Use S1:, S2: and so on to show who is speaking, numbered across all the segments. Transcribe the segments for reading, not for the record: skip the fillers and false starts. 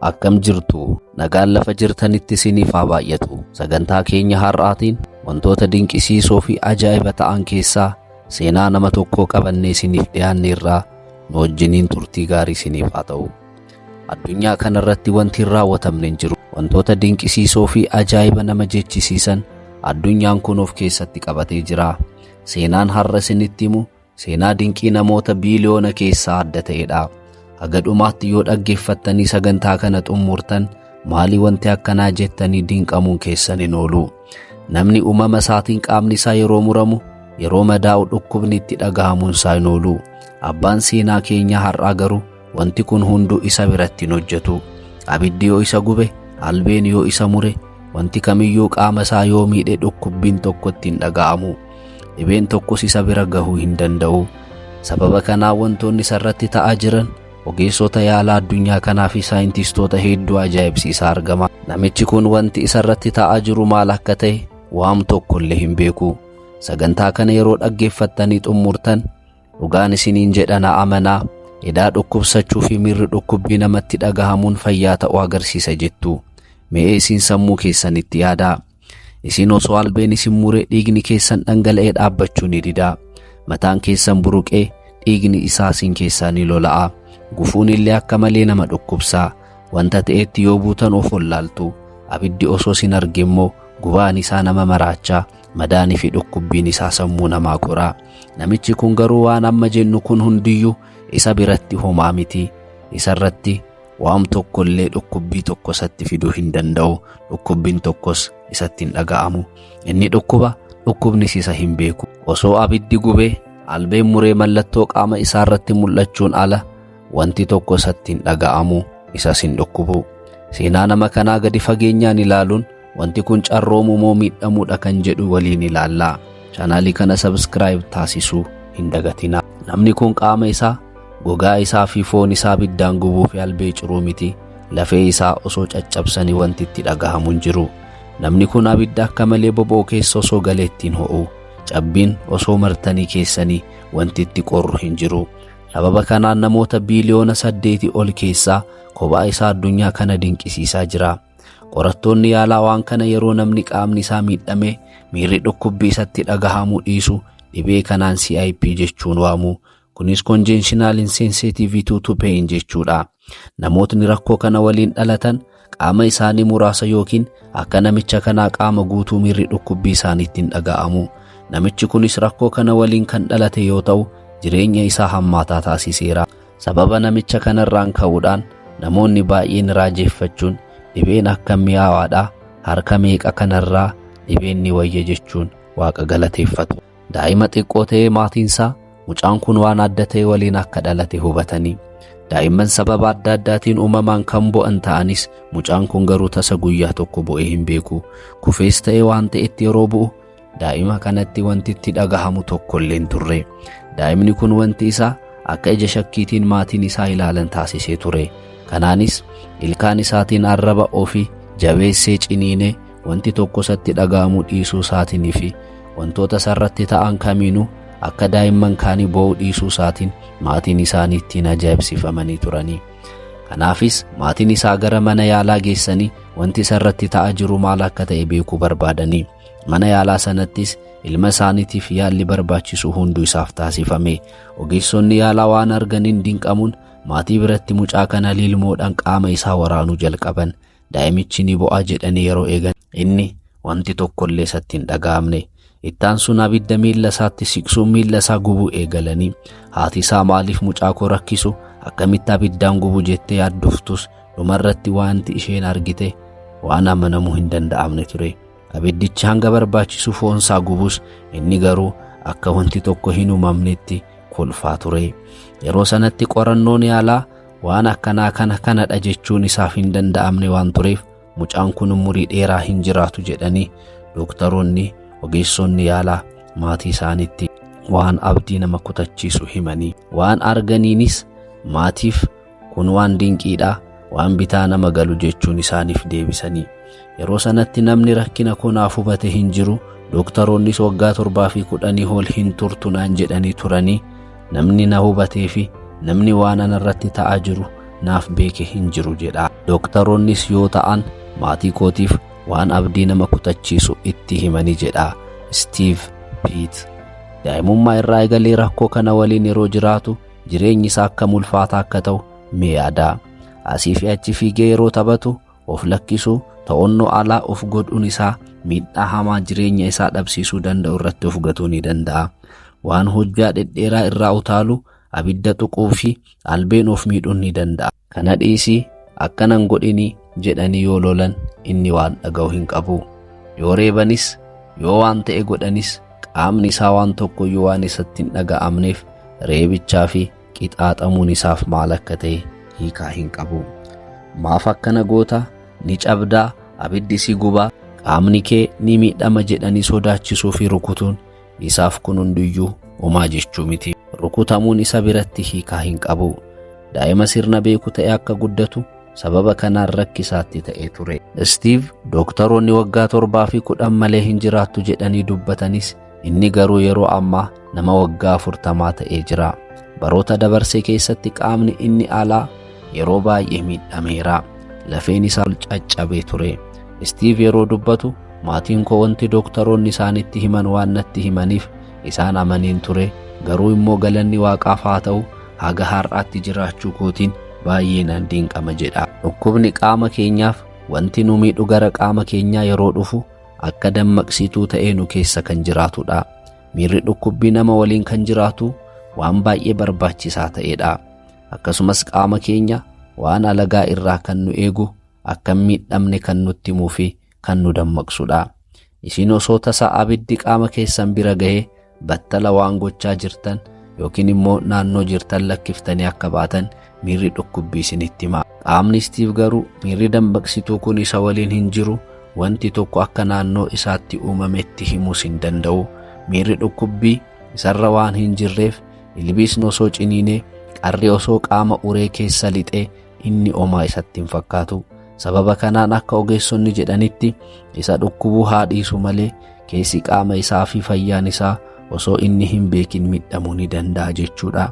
S1: Akkam jirtu? Nagaan lafa jirtanitti isiniif haa baay'atu. Sagantaa keenya har'aatiin wantoota dinqisiisoo fi ajaa'iba ta'an keessaa seenaa nama tokkoo qabannee isiniif dhiyaanne irraa nu wajjiniin turtii gaarii isiniif haa ta'u. Addunyaa kanarratti wanti hin raawwatamne hin jiru. Wantoota dinqisiisoo fi ajaa'iba nama jechisiisan addunyaan kun of keessatti qabatee jira. Seenaan har'a isinitti himu seenaa dinqii namoota biiliyoona keessaa adda ta'edha. Haga dhumaatti yoo dhaggeeffattanii sagantaa kana xumurtan, maalii wanti akkanaa jettanii dinqamuun keessan hin oolu. Namni uumama isaatiin qaamni isaa yeroo muramu, yeroo madaa'u dhukkubni itti dhagahamuun isaa hin oolu. Abbaan seenaa keenyaa har'aa garuu wanti kun hunduu isa biratti hin hojjetu. Abiddi yoo isa gube, albeen yoo isa mure, wanti kamiyyuu qaama isaa yoo miidhe dhukkubbiin tokko itti hin dhaga'amu. Dhibeen tokkos isa bira gahuu hin danda'u. Sababa kanaa wantoonni isarratti ta'aa jiran ogeessota yaalaa addunyaa kanaa fi saayintistoota hedduu ajaa'ibsiisaa argama. Namichi kun wanti isarratti ta'aa jiru maal akka ta'e waam tokko illee hin beeku. Sagantaa kana yeroo dhaggeeffattanii xumurtan, dhugaan isiniin jedha, na amanaa, edaa dhukkubsachuu fi miirri dhukkubbii namatti dhagahamuun fayyaa ta'uu agarsiisa jettu. Mee isin sammuu keessanitti yaadaa. Isin osoo albeen isin muree dhiigni keessan dhangala'ee dhaabbachuu ni didaa. Mataan keessan buruqee dhiigni isaa isin keessaa ni lola'a. Gufuun illee akka malee nama dhukkubsaa. Wanta ta'etti yoo buutan of wallaaltu. Abiddi osoo isin arge immoo gubaan isaa nama maraachaa, madaanii fi dhukkubbiin isaa sammuu namaa koraa. Namichi kun garuu waan amma jennu kun hundiyyuu isa biratti homaa miti. Isarratti waan tokko illee dhukkubbii tokko isatti fiduu hin danda'u. Dhukkubbiin tokkos isatti hin dhaga'amu. Inni dhukkuba, dhukkubnis isa hin beeku. Osoo abiddi gubee albeen muree mallattoo qaama isaa irratti mul'achuun ala wanti tokko isatti hin dhaga'amu, isas hin dhukkubu. Seenaa nama kanaa gadi fageenyaan ilaaluun wanti kun carroomuu moo miidhamuudha kan jedhu waliin ilaallaa. Chaanaalii kana subscribe taasisuu hin dagatinaa. Namni kun qaama isaa, gogaa isaa fi foon isaa abiddaan gubuu fi albee ciruu miti, lafee isaa osoo caccabsanii wanti itti dhagahamu hin jiru. Namni kun abidda akka malee boba'u keessa osoo galee ittiin ho'u, cabbiin osoo martanii keessanii wanti itti qorru hin jiru. Sababa kanaan namoota biiliyoona 8 ol keessaa kophaa isaa addunyaa kana dinqisiisaa jira. Qorattoonni yaalaa waan kana yeroo namni qaamni isaa miidhame miirri dhukkubbii isatti dhagahamuu dhiisu dhibee kanaan CIP jechuun waamu. Kunis congenital insensitivity to pain jechuudha. Namootni rakkoo kana waliin dhalatan qaama isaanii muraasa yookiin akka namicha kanaa qaama guutuu miirri dhukkubbii isaaniitti hin dhaga'amu. Namichi kunis rakkoo kana waliin kan dhalate yoo ta'u, jireenya isaa hammaataa taasiseera. Sababa namicha kanarraan ka'uudhaan namoonni baay'een raajeffachuun, dhibeen akka mi'aawaadha, harka meeqa kanarraa dhibeen ni wayya jechuun Waaqa galateeffatu. Daa'ima xiqqoo ta'ee maatiinsaa mucaan kun waan adda ta'e waliin akka dhalate hubatanii. Daa'imman sababa adda addaatiin uumamaan kan bo'an ta'anis, mucaan kun garuu tasa guyyaa tokko bo'ee hin beeku. Kufees ta'e waan ta'etti yeroo bu'u daa'ima kanatti wanti itti dhagahamu tokko illee hin turre. Daa'imni kun wanti isaa akka ija shakkiitiin maatiin isaa ilaalan taasisee ture. Kanaanis ilkaan isaatiin arraba ofii jabeessee ciniinee wanti tokko isatti dhaga'amuu dhiisuu isaatinii fi wantoota isarratti ta'an kamiinuu akka daa'imman kaanii bo'uu dhiisuu isaatiin maatiin isaanii ittiin ajaa'ibsiifamanii turanii. Kanaafis maatiin isaa gara mana yaalaa geessanii wanti isarratti ta'aa jiru maal akka ta'e beekuu barbaadanii. Mana yaalaa sanattis ilma isaaniitiif yaalli barbaachisu hunduu isaaf taasifame. Ogeessonni yaalaa waan arganiin dinqamuun maatii biratti mucaa kana lilmoodhaan qaama isaa waraanuu jalqaban. Daa'imichi ni bo'a jedhanii yeroo eegan, inni wanti tokkollee isatti hin dhaga'amne. Ittaan sun abidda miilla isaatti siqsuun miilla isaa gubuu eegalanii, haati isaa maaliif mucaa koo rakkisu, akkamitti abiddaan gubu jettee yaaddoftus, dhumarratti wanti isheen argite waan amanamuu hin danda'amne ture. Abiddichi hanga barbaachisu foonsaa gubus, inni garuu akka wanti tokko hin uumamnetti kolfaa ture. Yeroo sanatti qorannoon yaalaa waan akkanaa kana kanadha jechuun isaaf hin danda'amne waan tureef, mucaan kun umurii dheeraa hin jiraatu jedhanii dooktaroonni, ogeessonni yaalaa maatii isaaniitti waan abdii nama kutachiisu himanii. Waan arganiinis maatiif kun waan dinqiidha, waan bitaa nama galu jechuun isaaniif deebisanii. Yeroo sanatti namni rakkina kunaaf hubate hin jiru. Dooktaroonnis waggaa 7 fi 10 ol hin turtu naan jedhanii turanii, namni na hubatee fi namni waan anarratti ta'aa jiru naaf beeke hin jiru jedha. Dooktaroonnis yoo ta'an maatii kootiif waan abdii nama kutachiisu itti himanii jedha Steve Pitt. Daa'imummaa irraa eegalee rakkoo kana waliin yeroo jiraatu jireenyi isaa akkam ulfaataa akka ta'u mee yaadaa. Asii fi achi fiigee yeroo taphatu of lakkisuu, to'annoo alaa of godhuun isaa miidhaa hamaa jireenya isaa dhabsiisuu danda'u irratti of gatuu ni danda'a. Waan hojjaa dhedheeraa irraa utaalu, abidda tuquu fi albeen of miidhuun ni danda'a. Kana dhiisii akkanan godhinii jedhanii yoo lolan inni waan dhaga'u hin qabu. Yoo reebanis, yoo waan ta'e godhanis qaamni isaa waan tokkoyyuu waan isatti hin dhaga'amneef reebichaa fi qixaaxamuun isaaf maal akka ta'e hiikaa hin qabu. Maaf akkana goota, ni cabdaa, abiddi si gubaa, qaamni kee ni miidhama jedhanii sodaachisuu fi rukutuun isaaf kun hundiyyuu homaa jechuu miti. Rukutamuun isa biratti hiikaa hin qabu. Daa'ima sirna beeku ta'e akka guddatu sababa kanaan rakkisaatti ta'ee ture. Steve dooktaroonni waggaa 7 fi 10 malee hin jiraattu jedhanii dubbatanis inni garuu yeroo ammaa nama waggaa 40 ta'ee jira. Baroota dabarsee keessatti qaamni inni alaa yeroo baay'ee miidhameera. Lafeen isaa caccabee ture. Steve yeroo dubbatu maatiin koo wanti dooktaroonni isaanitti himan waan natti himaniif isaan amaniin ture. Garuu immoo galanni waaqaaf haa ta'u haga har'aatti jiraachuu kootiin baay'ee nan dinqama jedha. Dhukkubni qaama keenyaaf wanti nu miidhu gara qaama keenyaa yeroo dhufu akka dammaqsituu ta'ee nu keessa kan jiraatudha. Miirri dhukkubbii nama waliin kan jiraatu waan baay'ee barbaachisaa ta'edha. Akkasumas qaama keenya waan alagaa irraa kan nu eegu, akka hin miidhamne kan nutti himuu fi kan nu dammaqsudha. Isin osoo tasaa abiddi qaama keessan bira ga'ee battala waan gochaa jirtan yookiin immoo naannoo jirtan lakkiftanii akka baatan miirri dhukkubbii isinitti hima. Qaamni Steve garuu miirri dammaqsituu kun isa waliin hin jiru, wanti tokko akka naannoo isaatti uumametti himuus hin danda'u. Miirri dhukkubbii isarra waan hin jirreef ilbiisni osoo ciniinee qarri osoo qaama uree keessa lixee inni omaa isatti hin fakkaatu. Sababa kanaan akka ogeessonni jedhanitti isa dhukkubuu haa dhiisu malee keessi qaama isaa fi fayyaan isaa osoo inni hin beekin miidhamuu ni danda'a jechuudha.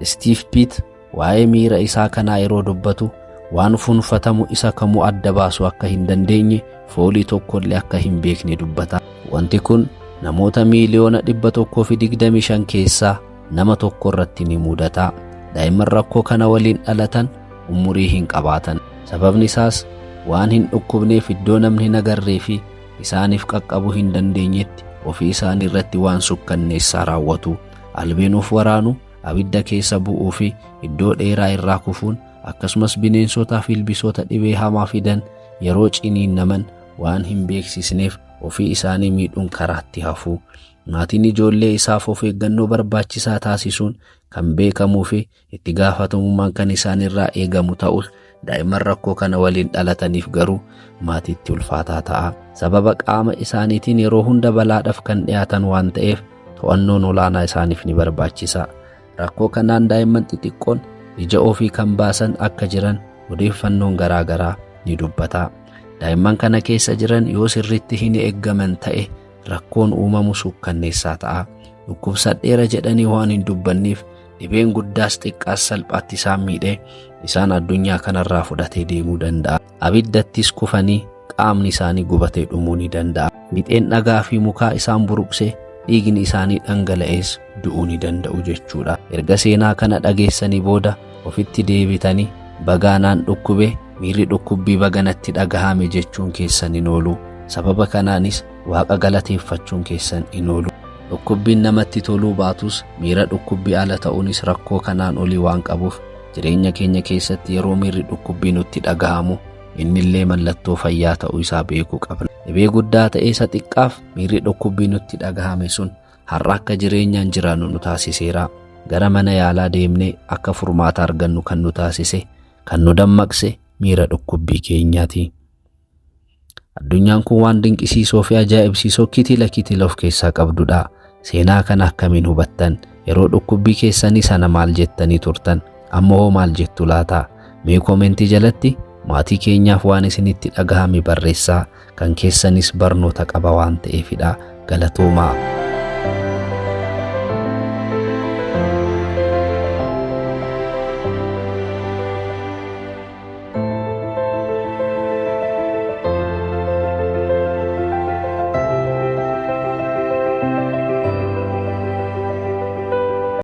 S1: Steve Pitt waa'ee miira isaa kanaa yeroo dubbatu waan funfatamu isa kamuu adda baasu akka hin dandeenye, foolii tokkollee akka hin beekne dubbata. Wanti kun namoota miiliyoona 125 keessaa nama tokko irratti ni mudata. Daa'imman rakkoo kana waliin dhalatan umurii hin qabaatan. Sababni isaas waan hin dhukkubneef iddoo namni hin agarree fi isaaniif qaqqabuu hin dandeenyetti ofii isaanii irratti waan sukkanneessaa raawwatu. Albeen of waraanu, abidda keessa bu'uu fi iddoo dheeraa irraa kufuun akkasumas bineensotaa fi ilbiisota dhibee hamaa fidan yeroo ciniinnaman waan hin beeksisneef ofii isaanii miidhuun karaatti hafu. Maatiin ijoollee isaaf of eeggannoo barbaachisaa taasisuun kan beekamuu fi itti gaafatamummaan kan isaan irraa eegamu ta'us daa'imman rakkoo kana waliin dhalataniif garuu maatiitti ulfaataa ta'a. Sababa qaama isaaniitiin yeroo hunda balaadhaaf kan dhiyaatan waan ta'eef to'annoon olaanaa isaaniif ni barbaachisa. Rakkoo kanaan daa'imman xixiqqoon ija ofii kan baasan akka jiran odeeffannoon garaa garaa ni dubbata. Daa'imman kana keessa jiran yoo sirriitti hin eeggaman ta'e rakkoon uumamu sukkanneessaa ta'a. Dhukkubsadheera jedhanii waan hin dubbanneef dhibeen guddaas xiqqaas salphaatti isaan miidhee isaan addunyaa kanarraa fudhatee deemuu danda'a. Abiddattis kufanii qaamni isaanii gubatee dhumuu ni danda'a. Fiixeen dhagaa fi mukaa isaan buruqsee dhiigni isaanii dhangala'ees du'uu ni danda'u jechuudha. Erga seenaa kana dhageessanii booda ofitti deebitanii bagaanaan dhukkube, miirri dhukkubbii baganatti dhagahame jechuun keessan hin oolu. Sababa kanaanis waaqa galateeffachuun keessan hin oolu. Dhukkubbiin namatti toluu baatus miira dhukkubbii ala ta'uunis rakkoo kanaan olii waan qabuuf jireenya keenya keessatti yeroo miirri dhukkubbii nutti dhagahamu innillee mallattoo fayyaa ta'uu isaa beekuu qabna. Dhibee guddaa ta'ee isa xiqqaaf miirri dhukkubbii nutti dhagahame sun har'a akka jireenyaan jiraannu nu taasiseera. Gara mana yaalaa deemnee akka furmaata argannu kan nu taasise, kan nu dammaqse miira dhukkubbii keenyaati. Addunyaan kun waan dinqisiisoo fi ajaa'ibsiisoo kitila kitila of keessaa qabdudha. Seenaa kana akkamiin hubattan? Yeroo dhukkubbii keessanii sana maal jettanii turtan? Amma hoo maal jettu laata? Mee koomentii jalatti maatii keenyaaf waan isinitti dhagahame barreessaa. Kan keessanis barnoota qaba waan ta'eefidha. Galatoomaa.